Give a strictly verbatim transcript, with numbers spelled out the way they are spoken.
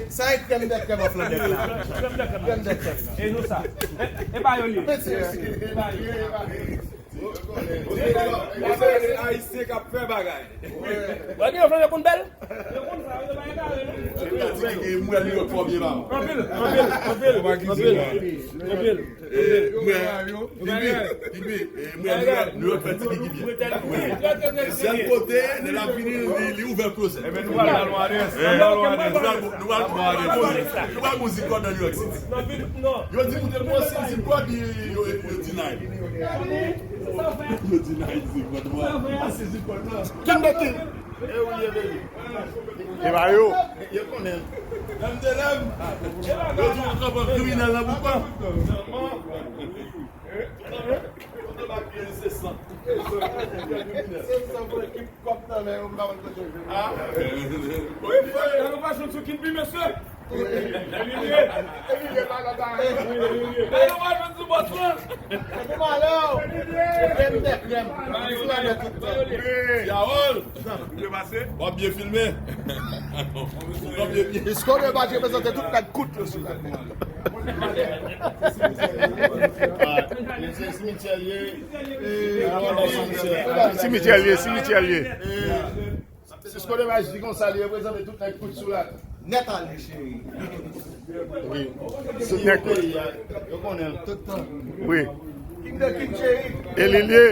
Sa e krèm de krèm an flandèk la. Krèm de krèm. E nou sa. E pa yo li. Ayisyen k ap fè bagay. Wè gen yon flandèk konn bèl. Yo konn sa, yo pa egare non. Pratik e mwèl yo twò byen ba. Anpil, anpil, anpil. Anpil. Anpil. Mwen, Bibi, Bibi, mwen, nou, nou fè ti Bibi byen. Wi. Sèl kote, lè l ap vini, li, li ouvè klozèt. Ebyen, nou pral nan Lwadrès. Nou pral nan Lwadrès. Nou pral nan Lwadrès. Nou pral nan zip code nan New York City. Yo di nou te pran se zip code, yo, yo deny. Yo deny zip code. Mwen, se zip code la. Ken de king? E ou ye, baby? E ba yo. Yo konnen. Lèm de lèm. Yo di w kanpe kriminèl nan bouk lan. Kote bak pye li se san. Se san pou ekip kòp nan men yo, m pa konn kote yo jwenn. Ah. Wi, frè. Nan nou pa jwenn sou King P, mesye. Emilye. Emilye, pa la, pa la. Emilye. Nan nou pa jwenn sou bòs lan. Epi malè, krèm de krèm. Sou la nèt tout tan. Yawol. W ap byen filme. W ap byen, byen. Discovery Badji reprezante tout nèg kout yo sou la. Se simityè l ye. Simityè l ye, simityè l ye. Discovery Badji di konsa, li reprezante tout nèg kout sou la. Nèt ale, cheri. Wi. Tout nèg kout. Yo konnen. Tout tan. Wi. King de king, cheri. E li l ye.